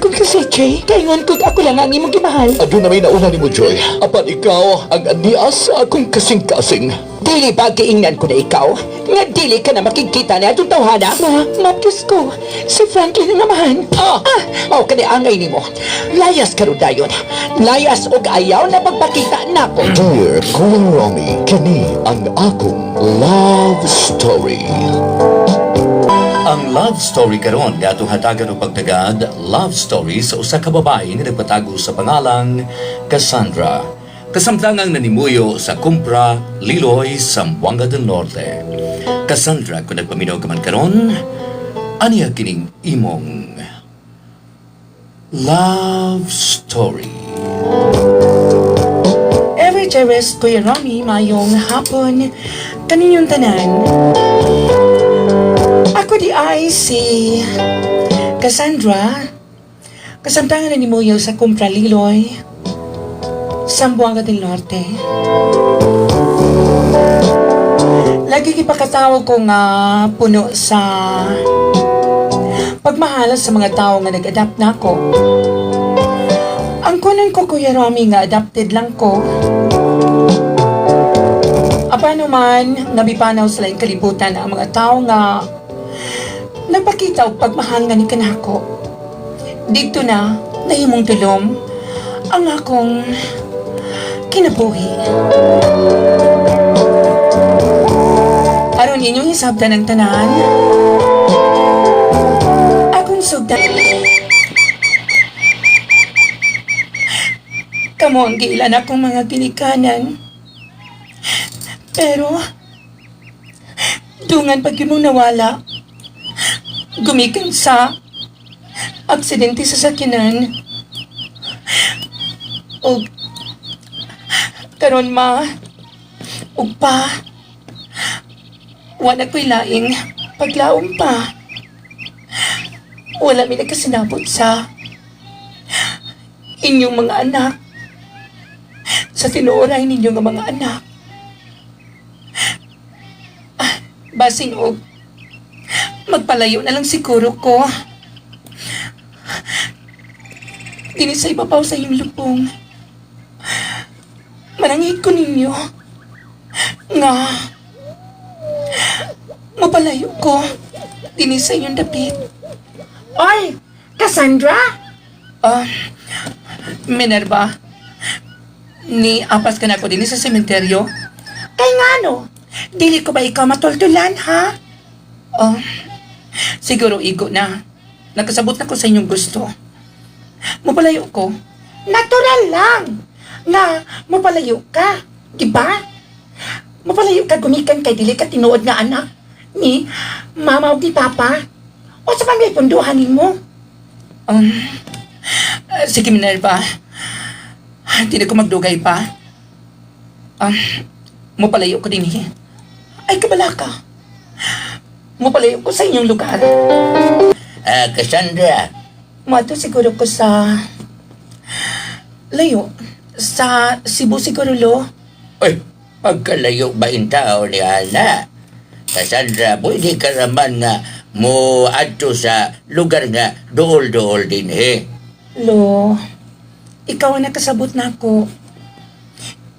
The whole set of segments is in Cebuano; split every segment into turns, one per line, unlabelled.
Akong kaseche, kaingon kog ako lang ang imong gimahal.
Aduna may nauna nimo, Joy. Apan ikaw ang ania sa akong kasing-kasing.
Dili ba giingnan ko na ikaw? Nga dili ka na makikita ni atong tawhana? Ma, ma, Diyos ko, si Franklin ang amahan. Ah, ah, mao ka ni angay nimo. Layas ka ro dayon. Layas og ayaw na pagpakita nako.
Dear Kuya Romy, kini ang akong love story.
Ang love story karon nga atong hatagan og pagtagad, love story sa usa ka babae nga nagpatago sa pangalang Cassandra. Kasamtangang nanimuyo sa Kumpra, Liloy, Zamboanga del Norte. Cassandra, kung nagpaminaw ka man karon, aniya kining imong love story.
Ever Jerez, Kuya Romy, mayong hapon, kaninyong tanan. Ako di ay si Cassandra, kasamtangan na ni Muyo sa Kumpra Liloy, Sambuanga del Norte. Lagi gipakatawag ko nga puno sa pagmahala sa mga tao nga nag-adapt na ako. Ang kunan ko, Kuya Romy, nga adopted lang ko. Apano man, nabipanaw sa laing kalibutan ang mga tao nga nagpakita og pagmahal nga ni kanako. Dito na, nahimong tulom ang akong kinabuhi. Aron inyong hisabtan ang tanan, akong sugdan. Kamo ang giilan akong mga ginikanan. Pero, dungan pag yun mong nawala, gumikan sa aksidente sa sakinan. O, karon ma, ug pa, wala ko'y laing paglaom pa. Wala mi nagkasinabot sa inyong mga anak, sa tinuoray ninyo nga mga anak. Ah, basin og magpalayo na lang siguro ko. Dini sa ibabaw sa inyong lupong. Manangit ko ninyo nga mapalayo ko dini sa inyong dapit. Oy, Cassandra? Ah, Minerva, ni apas ka na ako din sa sementeryo. Kay ngano? Dili ko ba ikaw matultulan, ha? Oh, siguro igo na. Nakasabot na ko sa inyong gusto. Mapalayo ko. Natural lang na mapalayo ka, di ba? Mapalayo ka gumikan kay dili ka tinuod nga anak ni mama ug ni papa. O sa man may punduhan nimo? Sige Minerva. Hindi na ko magdugay pa. Um, mapalayo ko din eh. Ay, kabala ka. Mapalayo ko sa inyong lugar.
Ah, Cassandra,
Mato siguro ko sa layo. Sa Cebu siguro, lo.
Uy, pagkalayo ba in tao ni Ana? Cassandra, pwede ka naman nga mo adto sa lugar nga dool-dool din eh.
Lo, ikaw ang nakasabot na ako.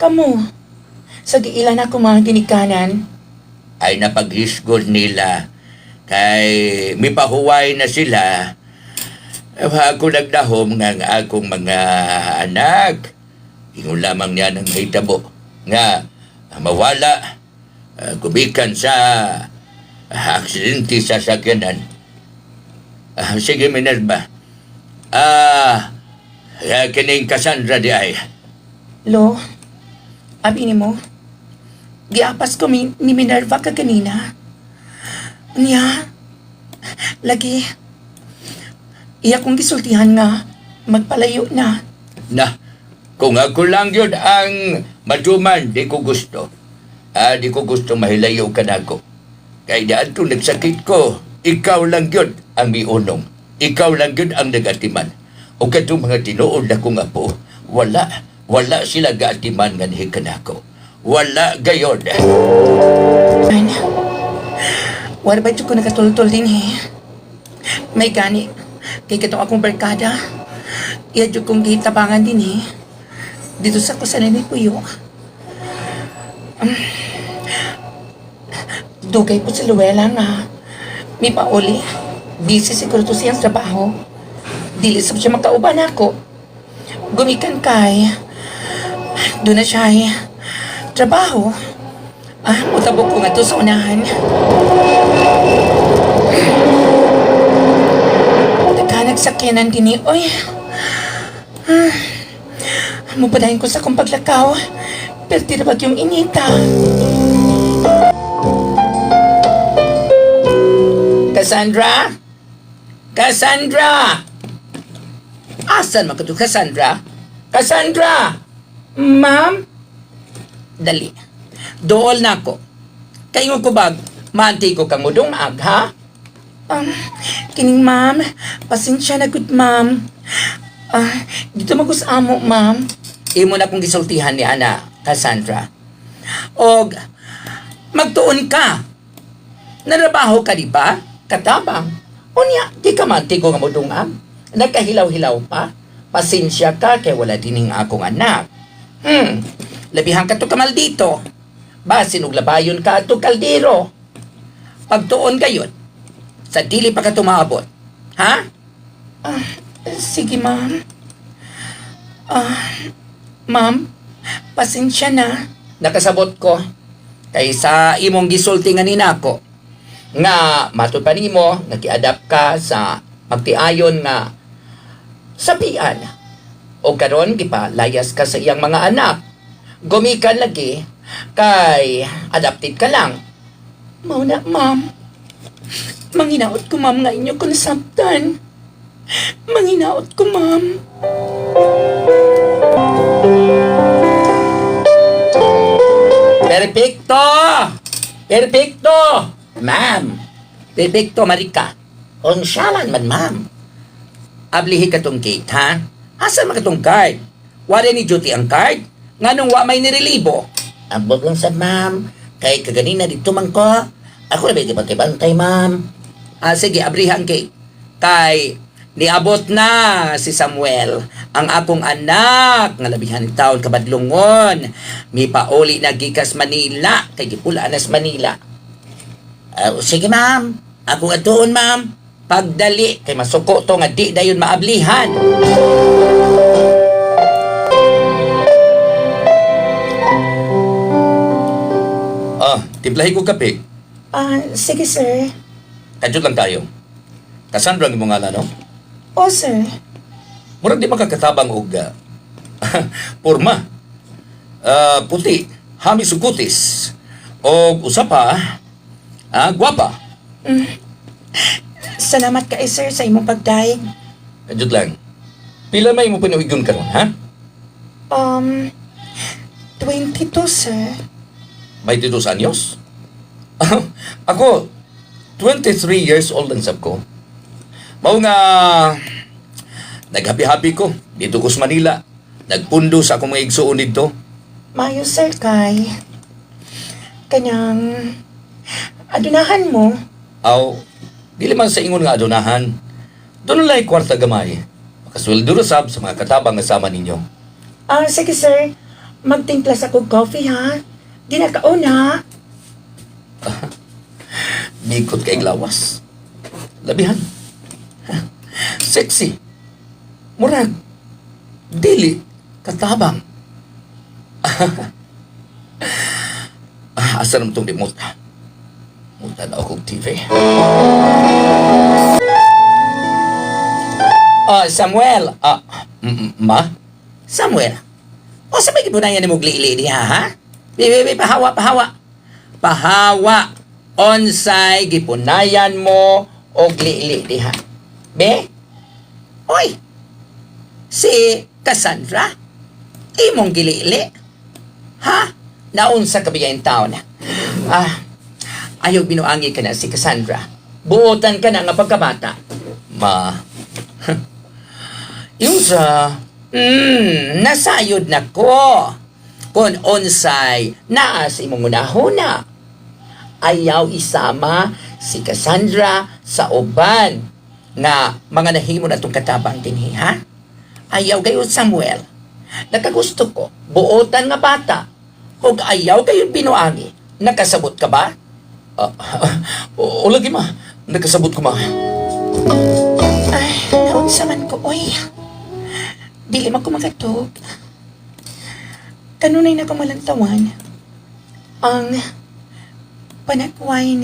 Kamo, sa giilan ako mga ginikanan.
Ay napaghisgod nila kay mipahuway na sila. Ako nagdahom nga ang akong mga anak. Ingon lamang niya ng hitabo nga mawala, gumikan sa aksidente sa sakyanan. Ah, sige, Minerva. Ah, kining Cassandra di ay.
Lo, abi ni mo, giapas ko ni Minerva ka kanina. Niya, lagi, iya kong gisultihan nga, magpalayo na.
Na, kung ako lang yun ang maduman, di ko gusto. Ah, di ko gusto mahilayo ka na ako. Kaya daan to nagsakit ko, ikaw lang yun ang miunong. Ikaw lang yun ang nagatiman. O katong mga tinuod na kong apo, wala, wala sila gaatiman nga nihikan ako. Wala gayon.
Ay, wala ba ko nakatultol din eh. May gani. Kay katong akong barkada. Iya jud kong gitabangan din eh. Dito sa kusanan ni Puyo. Dugay po si Luella nga. May pauli. Busy siguro to siyang trabaho. Dili sab siya makauban ako. Gumikan kay. Doon na siya ay trabaho. Ah, mutabok ko nga to sa unahan. Nagkanag sakyanan din eh. Oy. Ah, mupadahin ko sa akong paglakaw. Pero tirabag yung inita. Cassandra? Cassandra! Asan man ka to, Cassandra? Cassandra! Ma'am? Dali. Dool na ako. Kaingon ko bag, maanti ko kang udong maag, ha? Kining ma'am, pasensya na good ma'am. Ah, dito magus amo, ma'am. Imo na kong gisultihan ni Ana, Cassandra. Og, magtuon ka. Narabaho ka, di ba? Katabang. Unya, di ka man tigo nga modungam. Nagkahilaw-hilaw pa. Pasensya ka kay wala dining akong anak. Labihan ka to kamal dito. Basin og labayon ka ato kaldero. Pagtuon gayon, sa dili pa ka tumaabot. Ha? Ah, sige, ma'am. Ah, ma'am, pasensya na. Nakasabot ko. Kaysa imong gisulti nga nina ko nga matud pa nimo nagi-adapt ka sa pagtiayon nga sapian o karon gipalayas ka sa iyang mga anak, gumikan lagi kay adapted ka lang. Mao na, ma'am. Manginaot ko, ma'am, nga inyo ko nasabtan. Manginaot ko, ma'am. Perfecto! Perfecto! Ma'am! Perfecto, Marika. Unsyalan man, ma'am. Ablihi ka tong gate, ha? Asa man ka tong card? Wala ni duty ang card? Nganong wa may nirelibo?
Ambot lang sa ma'am. Kay kaganina dito man ko. Ako na ba bantay-bantay, ma'am.
Ah, sige, abrihan gate. Kay niabot na si Samuel, ang akong anak, nga labihan ni taon kabadlungon. Mipauli na gikas Manila, kay gipula nas Manila.
Ah, sige, ma'am. Ako atuon, ma'am.
Pagdali, kay masuko to nga di dayon maablihan.
Ah, timplahi ko kape.
Ah, sige sir.
Kadyot lang tayo. Cassandra ang imong ngalan, no?
O sir.
Murag di makakatabang og porma. Ah, puti, hamis ug kutis. Og usa pa, gwapa.
Salamat kay sir sa imong pagdaig.
Kadyot lang. Pila may mo pinuigon karon, ha?
22 sir.
22 anyos? Ako, 23 years old ang sab ko. Mao nga, naghappy-happy ko dito ko sa Manila. Nagpundo sa akong mga igsuon dito.
Mayo sir kay. Kanyang adunahan mo.
Aw, dili man sa ingon nga adunahan. Doon lang kwarta gamay. Makasweldo ra sab sa mga katabang nga sama ninyo.
Ah, sige sir. Magtimpla sa kog coffee ha. Di na kaon ha.
Bikot kay lawas. Labihan. Sexy. Murag. Dili. Katabang. Ah, asa naman itong remote? Muta na akong TV.
Oh, Samuel.
Ah, ma?
Samuel. O sa may gibunayan ni mo gliili niya ha? Bi, bi, bi, pahawa, pahawa. Pahawa. Onsay gipunayan mo o gliili diha. Be? Oy. Si Cassandra? Imong gilili? Ha? Naunsa ka ba yung taon? Ah, ayaw binuangi ka na si Cassandra. Buotan ka na nga pagkabata.
Ma. Yung sa.
Nasayod na ko. Kung onsay, naa sa imong unahuna. Ayaw isama si Cassandra sa uban. Nga mga nahimo na itong katabang dinhi, ha? Ayaw gayon, Samuel. Nakagusto ko, buotan nga bata. Ug ayaw gayon binuangi. Nakasabot ka ba?
O lagi, ma. Nakasabot ko, ma.
Ay, naunsa man ko, oy. Dili man ko makatug. Kanunay na ko malantawan ang panagway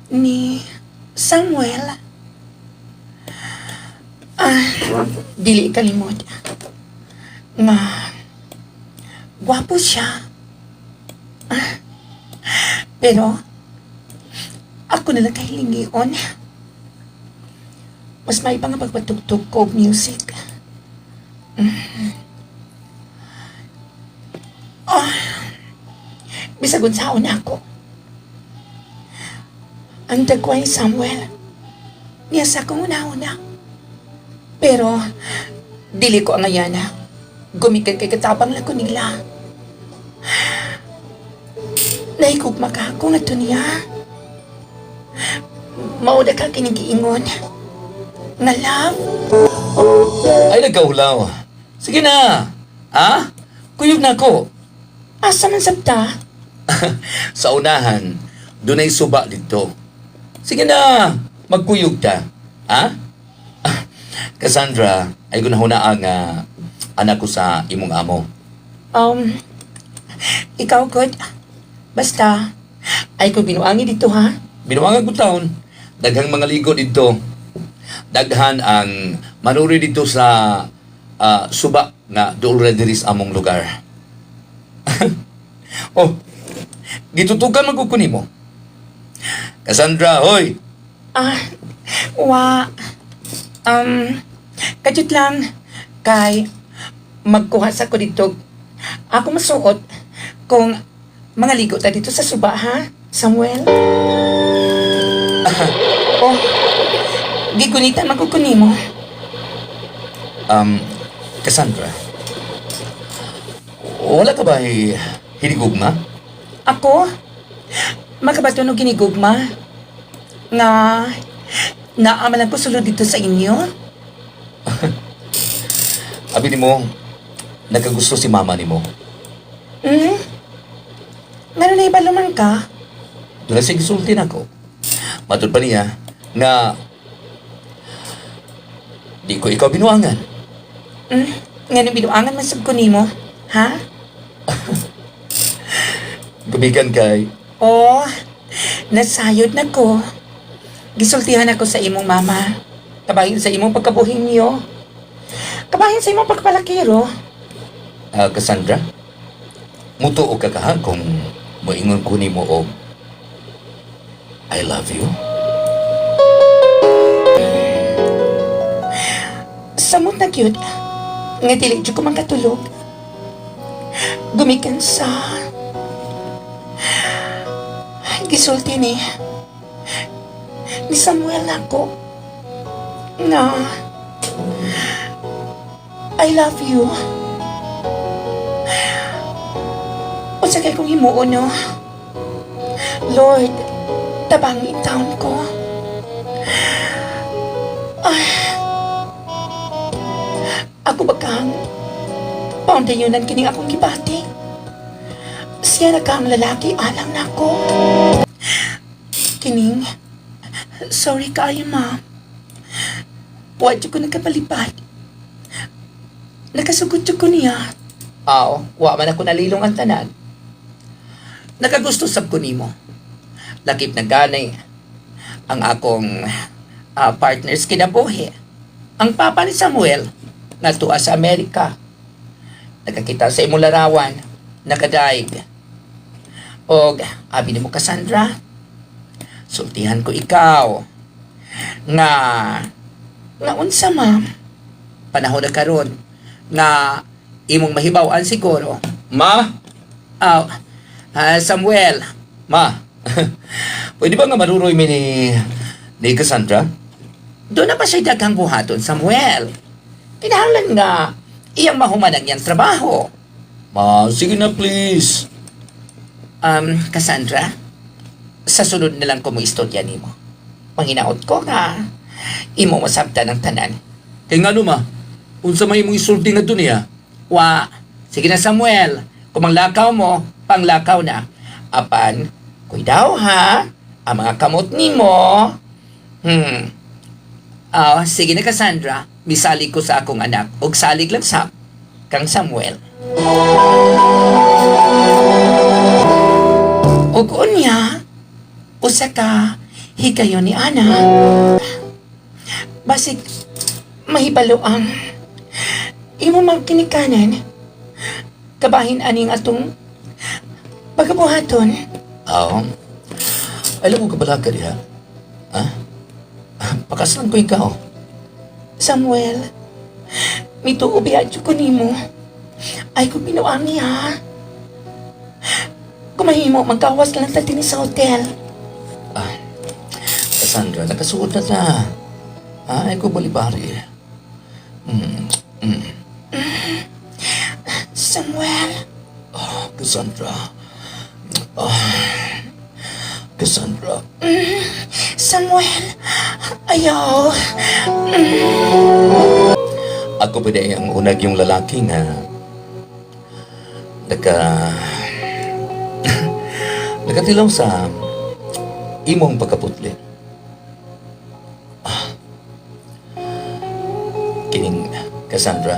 ni Samuel. Ah, dili kalimot nga gwapo siya. Ah, pero ako na lang kahilingion. Mas may nga pagpatugtog ko og music. Ah, bisag unsaon ako. Ang dagway, Samuel, niya sa akong una-una. Pero, dili ko ang ayana. Gumikan kay katabang lang ko nila. Nahigugma ka ako nga to niya. Mauda ka kinigiingon. Nga love.
Ay, nagkaulaw. Sige na. Ha? Kuyog na ako.
Asa man sabta?
Sa unahan, dunay suba dito. Sige na, magkuyog ta. Ha? Cassandra, ay gunahuna ang anak ko sa imong amo.
Ikaw good. Basta, ay ko binuangi dito ha.
Binuangan ko taon, daghang mga ligo dito. Daghan ang manuri dito sa suba nga dool ra diri sa among lugar. Oh, gitutukan man ko nimo. Cassandra, hoy.
Ah, wa. Kadyot lang. Kay, magkuha sa ko dito. Ako masuot kung mga ligo ta dito sa suba ha, Samuel. Oh, gigunitan man ko nimo.
Cassandra, wala ka ba hinigugma?
Ako, makabato no ginigugma nga naaman lang ko sulod dito sa inyo.
Abi nimo, nagkagusto si mama nimo.
Ngano na ibaluman ka?
Doon na siya gisulti nako. Matod pa niya nga di ko ikaw binuangan.
Ngano binuangan man sab ko nimo? Ha?
Gumikan kay
Oh, nasayod na ko. Gisultihan ako sa imong mama. Kabahin sa imong pagkabuhinyo. Kabahin sa imong pagpalakiro.
Cassandra. Mutuo ka kaha kung moingon ko nimo og I love you.
Samot na cute. Nga dili jud ko makatulog. Gumikan sa gisulti ni Samuel ako nga I love you. Unsa kay kong himuon, no? Lord, tabangi taon ko. Ay, ako ba kang paundayunan kining akong gibati? Siya na kang lalaki alang nako. Kining, sorry kaayo, ma. Wa jud ko nagkapalipad. Nakasugot jud ko niya. Aw, wa man ako nalilong ang tanan. Nakagusto sab ko nimo. Lakip na gani ang akong partners kinabuhi. Ang papa ni Samuel nga tuwa sa Amerika. Nakakita sa imong larawan, nakadaig. Og abi nimo, Cassandra, sultihan ko ikaw nga nga unsa, ma'am, panahon na karon nga imong mahibaw-an siguro.
Ma,
Aw, Samuel,
ma. Pwede ba nga maruroy mi ni Cassandra?
Doon na pa siya daghang buhaton, Samuel. Kinahanglan nga iyang mahuman ang iyang trabaho.
Ma, sige na please.
Cassandra, sa sunod na lang ko mo istorya nimo. Manginaot ko nga. Imo masabtan ang tanan.
Kay ngano ma? Unsa may imong isulti nga niya?
Wa, sige na Samuel, kung manglakaw mo, panglakaw na. Apan, kuidaw ha, ang mga kamot nimo. Ah, sige na Cassandra, misalig ko sa akong anak, og salig lang sa kang Samuel. Og unya, usa ka higayon ni Ana. Basig mahibalo ang imo magkinikanan. Kabahin aning atong pagabuhaton.
Oo. Alam mo kabala ka diha? Ha? Pakaslan ko ikaw.
Samuel, mituo biadyo ko nimo. Ay ko pinuangi ha. Kumahimo, magkawas lang ta dinhi sa hotel.
Ah, Cassandra, nakasuot na ta. Ay ko balibari.
Samuel,
Oh, Cassandra. Oh, Cassandra.
Samuel, ayaw.
Ako pa di ang unag yung lalaki nga naka nakatilaw sa imong pagkaputli. Ah. Kining Cassandra.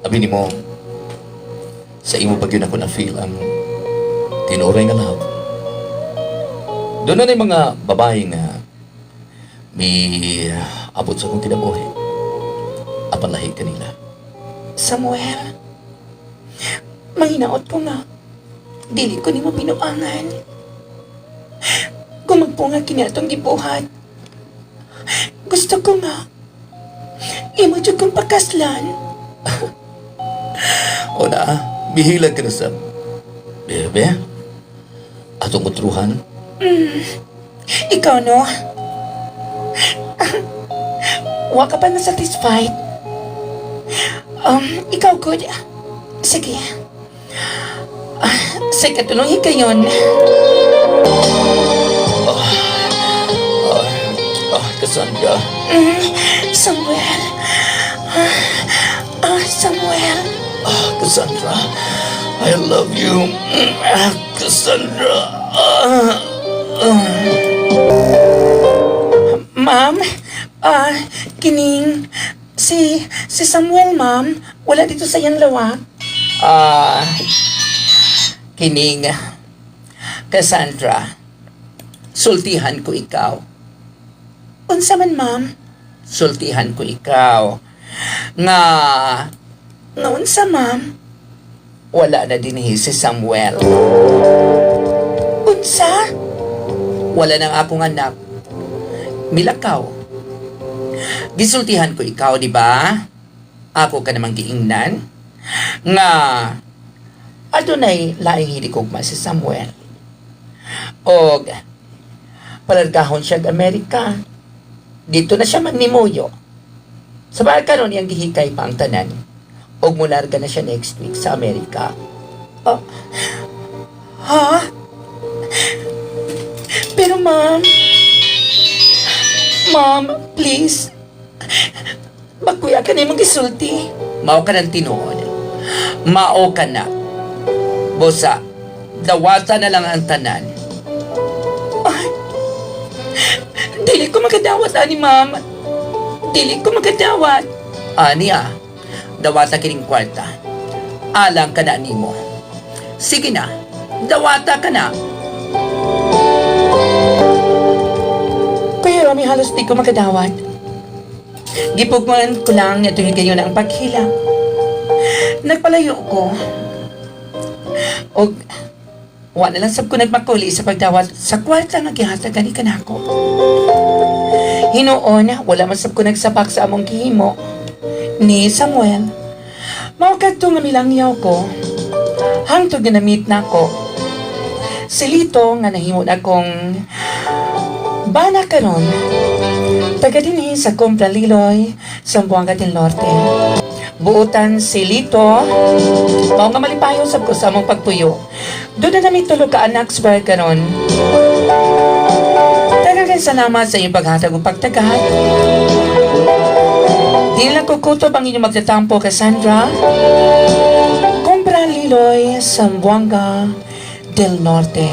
Abi nimo sa imo pag yun ako na feel ang tinuray nga love. Doon na yung mga babae nga may abot sa akong kinabuhi. Apan lahi kanila.
Samuel, manghinaot ko nga. Dili ko nimo pinuangan. Gumagpo nga kini atong gibuhat. Gusto ko nga. Imo jud kong pakaslan.
O na, mihilag ka na sa bebe. Atong utruhan.
Ikaw no? Wa ka pa na satisfied? Ikaw good. Sige. Ah, sa katulong higayon.
Ah, Cassandra.
Samuel. Samuel.
Ah, Cassandra. I love you. Ah, Cassandra. Ah,
Ma'am, kining si Samuel, ma'am, wala dito sa iyang lawak. Ah, kining Cassandra, sultihan ko ikaw. Unsa man, ma'am? Sultihan ko ikaw. Nga, nga unsa, ma'am? Wala na dinhi si Samuel. Unsa? Wala nang akong anak. Milakaw. Gisultihan ko ikaw, di ba? Ako ka namang giingnan. Nga, adunay laing hilikugma si Samuel. Og, palargahon siya Amerika. Dito na siya magnimuyo. Sa bagay karon iyang gihikay pa ang tanan. Og mularga na siya next week sa Amerika. Oh, ha? Pero ma'am, ma'am, please. Bakuya ka na imong gisulti. Mao ka ng tinuod. Mao ka na. Bosa, dawata na lang ang tanan. Ay, dili ko makadawat, ani ma'am. Dili ko makadawat. Ani ah, dawata kining kwarta. Alang ka na nimo. Sige na, dawata ka na. Kuya Romy, halos di ko makadawat. Gipugman ko lang niya tuwing gayon ang paghilak. Nagpalayo ko. Og wala lang sab ko nagmakuli sa pagdawat sa kwarta nga gihatag gani kanako. Hinuon, wala man sab ko nagsabak sa among gihimo ni Samuel. Mao kadto nga milangyaw ko. Hangtod nga na-meet nako. Si Lito nga nahimo na akong bana karon. Taga dinhi sa Compra Liloy, Zamboanga del Norte. Buotan si Lito, mao nga malipayon sab ko sa among pagpuyo. Doon na nami tulo ka anak sa karon. Tagang Daghang salamat sa inyong paghatag ug pagtagad. Di lang ko kutob ang inyong magtatampo, Cassandra. Kumpra Liloy, Zamboanga del Norte.